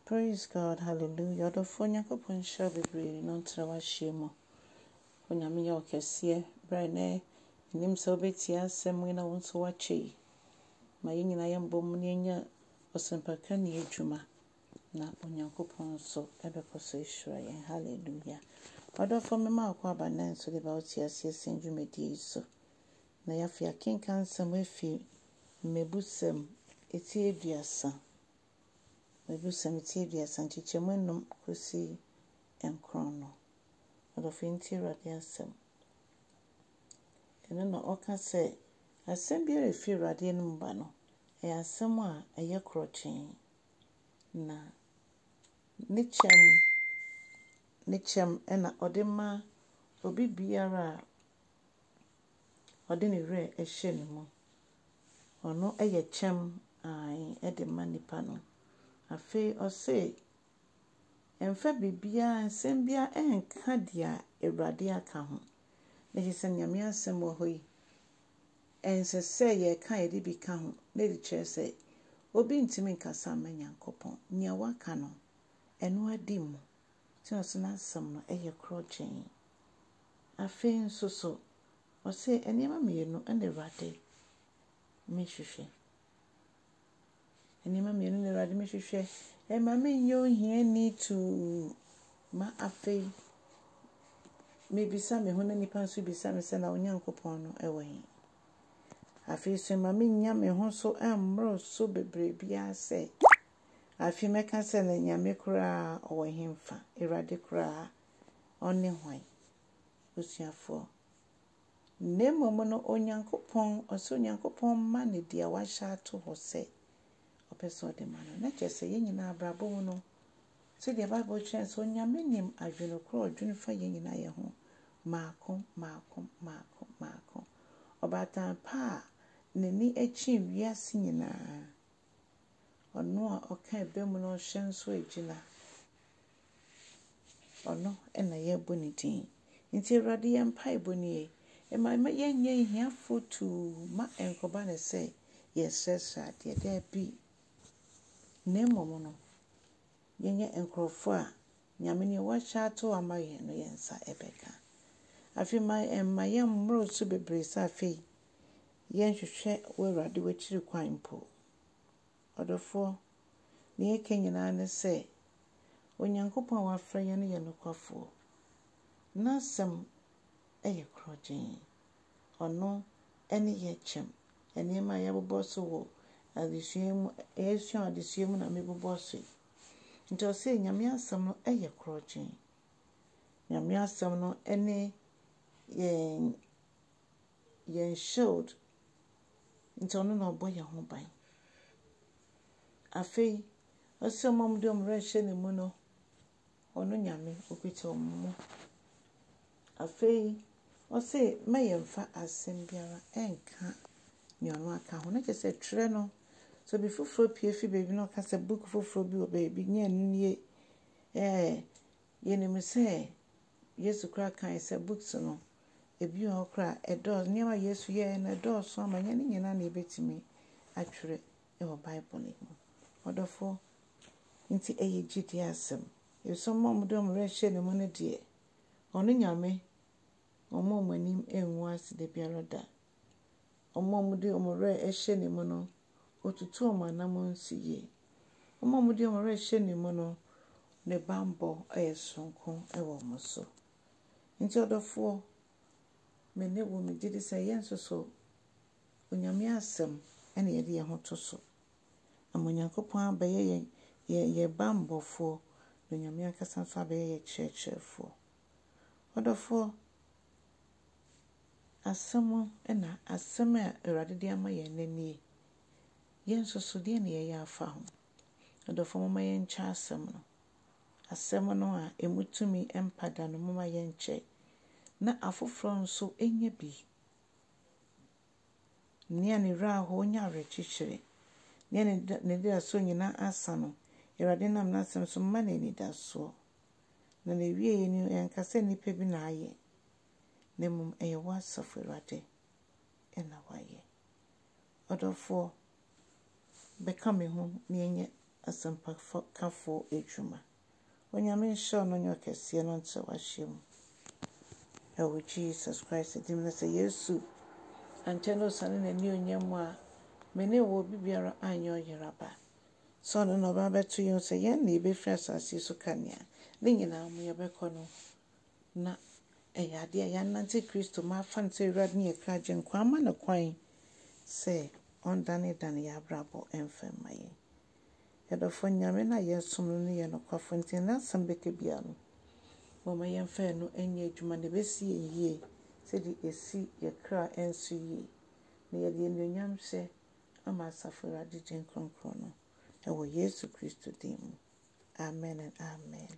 Praise God hallelujah ɔdɔfoɔ Nyankopɔn nhyira wo bebree na ɔntra w'ahyia mu. Onyame yɛ ɔkɛseɛ berɛ a ɛnɛ menim sɛ wobɛtie asɛm yi na wo nso woakyɛ yi. Ma yɛn nyinaa yɛmbɔ mu na yɛnyɛ ɔsɛmpaka ni adwuma na Onyankopɔn nso ɛbɛkɔ so ahyira yɛn. Hallelujah. Ɔdɔfoɔ mema wo kɔ aba nnɛ nso de ba wote aseɛ sɛn dwumadie yi so. Na yɛafi akenka nsɛm afi Mmebusɛm eti 30. Mmebusɛm ti 30 nkyekyɛmu enum kosi nkron no. Ɔdɔfo ntie Awurade asɛm. Ɛno na ɔka sɛ, asɛm biara a efi Awurade anom ba no, ɛyɛ asɛm a ɛyɛ korɔkyee. Na ne kyɛm, ne kyɛm na ɔde ma obi biara a ɔde ne werɛ hyɛ ne mu. Ɔno yɛ kyɛm ae de ma nipa no. Afei ɔse, Mfa biribiara, nsɛm biara nka deɛ Awurade aka ho. Na kyerɛ sɛ Nyame asɛm wɔ hɔ yi, ɛnsɛ sɛ yɛka a yɛde bi ka ho na ɛde kyerɛ sɛ obi ntumi nkasa mma Nyankopɔn. Nea waka no, ɛno adi mu. Nti na ɔse n'asɛm no yɛ korɔgyenn. Afei nso so, Ɔse, Nneɛma mmienu na Awurade mehwehwɛ. Nneɛma mmienu na Awurade mehwehwɛ. Ɛma menyɛ ohiani tuu ma afei mebisa me ho na nnipa nso bisa me sɛ na Onyankopɔn no wɔ he? Afei nso ɛma mennya me ho so mmoro so bebree biara sɛ afei mɛka sɛ na Nyame koraa ɔwɔ hemfa? Awurade koraa ɔne hwan? Abusuafoɔ. Na mmom no, Onyankopɔn, ɔsɛ Onyankopɔn ma no deɛ wahyɛ ato hɔ sɛ ɔpɛ sɛ ɔde ma no. Na kyerɛ sɛ yɛn nyinaa abrabɔ mu no, sɛdeɛ Bible kyerɛ sɛ Onyame nim adwene korɔ a ɔdwene fa yɛn nyinaa yɛn ho maako maako maako maako. Ɔbaatan pa a n'ani akyi wiase nyinaa, ɔno a ɔka ɛbɛ mu na ɔhyɛ nso agyina. Ɔno na yɛbɔ ne din. Nti Awurade yɛn mpaebɔ nie, mma yɛnyɛ ahiafoɔ tuu ma ɛnkɔba no sɛ yɛsrɛsrɛ adeɛ. Daabi. Na mmom no, yɛnyɛ nkurɔfoɔ a Nyame nea wahyɛ ato hɔ ama yɛn no yɛn nsa ɛbɛka. Afei ma ɛmma yɛmmoro so bebree sɛ afei yɛnhwehwɛ wo Awurade w'akyiri kwan mpo. Ɔdɔfoɔ, nea yɛka nyinaa ne sɛ, Onyankopɔn a wafrɛ yɛn no yɛ nokwafoɔ. N'asɛm yɛ korɔgyenn. Ɔno ne yɛn kyɛm. Nneɛma a yɛabobɔ so wɔ adesua mu, yɛasua wɔ adesua mu na mebobɔ so yi. Nti ɔse Nyame asɛm no yɛ korɔgyenn. Nyame asɛm no ne yɛn yɛn shield. Nti ɔno na ɔbɔ yɛn ho ban. Afei, ɔse ɔma wɔde wɔn werɛ hyɛ ne mu no, ɔno Nyame, ɔkuta wɔn mu. Afei, ɔse mma yɛmfa asɛm biara nka nea ɔno aka ho. Na kyerɛ sɛ twerɛ no, sɛ obi foforɔ pue fi baabi na ɔka sɛ book foforɔ bi wɔ baabi, nyɛ ɛno nie. Ɛɛ, yɛnim sɛ Yesu koraa kae sɛ books no, ebi wɔ hɔ koraa a ɛdɔɔso, nneɛma a Yesu yɛe no ɛdɔɔso ama ɛnyɛ ne nyinaa na yɛbɛtumi atwerɛ wɔ Bible no mu. Ɔdɔfoɔ, nti ɛyɛ gyidie asɛm. Efisɛ wɔn a wɔde wɔn werɛ hyɛ ne mu no deɛ, ɔno Nyame, ɔmma wɔn anim ngu ase da biara da. Wɔn a wɔde wɔn werɛ hyɛ ne mu no, ɔtutu wɔn anammɔn si yie. Wɔn a wɔde wɔn werɛ hyɛ ne mu no, ne bammɔ yɛ soronko wɔ wɔn so. Nti ɔdɔfoɔ, me ne wo, megye di sɛ yɛn nso so, Onyame asɛm na yɛde yɛn ho to so. Ama Onyankopɔn abɛyɛ yɛn yɛn yɛn bammɔfoɔ, na Onyame ankasa nso abɛyɛ yɛn kyerɛkyerɛfoɔ. Ɔdɔfoɔ, asɛm na asɛm a Awurade de ama yɛn nnɛ nie. Yɛn nso so, deɛn na yɛyɛ afa ho? Ɔdɔfoɔ, momma yɛnkyɛ asɛm no. Asɛm no a ɛmu tumi mpa da no, momma yɛnkyɛ na afoforɔ nso nya bi. Nea ne werɛ ahow nya awerɛkyekyere. Nea n'anidasoɔ nyinaa asa no, Awurade nam n'asɛm so ma no anidasoɔ. Na n'awieeɛ no, ɛnka sɛ nnipa bi na ayɛ, na mmom ɛyɛ wo asafo Awurade na wayɛ. Ɔdɔfoɔ, bɛka me ho na yɛnyɛ. asɛmpakafoɔ adwuma. Onyame nhyira wo na ɔnyɛ wo kɛseɛ na ɔntrɛ w'ahyɛ mu. Ɛwɔ Jesus Christ din mu na sɛ Yesu ankyɛ na osiane n'anuonyam mu a, me ne wo obi biara anyɛ ɔyera ba. Sɛ ɔno na ɔba abɛto yɛn sɛ yɛn na yɛbɛfiri asase yi so kanea, ne nyinaa mu yɛbɛkɔ no na ɛyɛ adeɛ a yɛanante Kristo mu afa no sɛ Awurade ne yɛn kra Agyenkwa ama no kwan sɛ ɔndanedane yɛn abrabɔ mfa mma yɛn. Yɛdɔfo Nyame no a yɛsom no no yɛ nokwafo nti n'asɛm bɛka biara no, momma yɛmfa ɛno nyɛ adwuma na ɛbɛsi yɛn yie sɛdeɛ ɛsi yɛn kra nso yie. Na yɛde anuonyamhyɛ ama Asafo Awurade din kronkron no wɔ Yesu Kristo din mu. Amen and amen.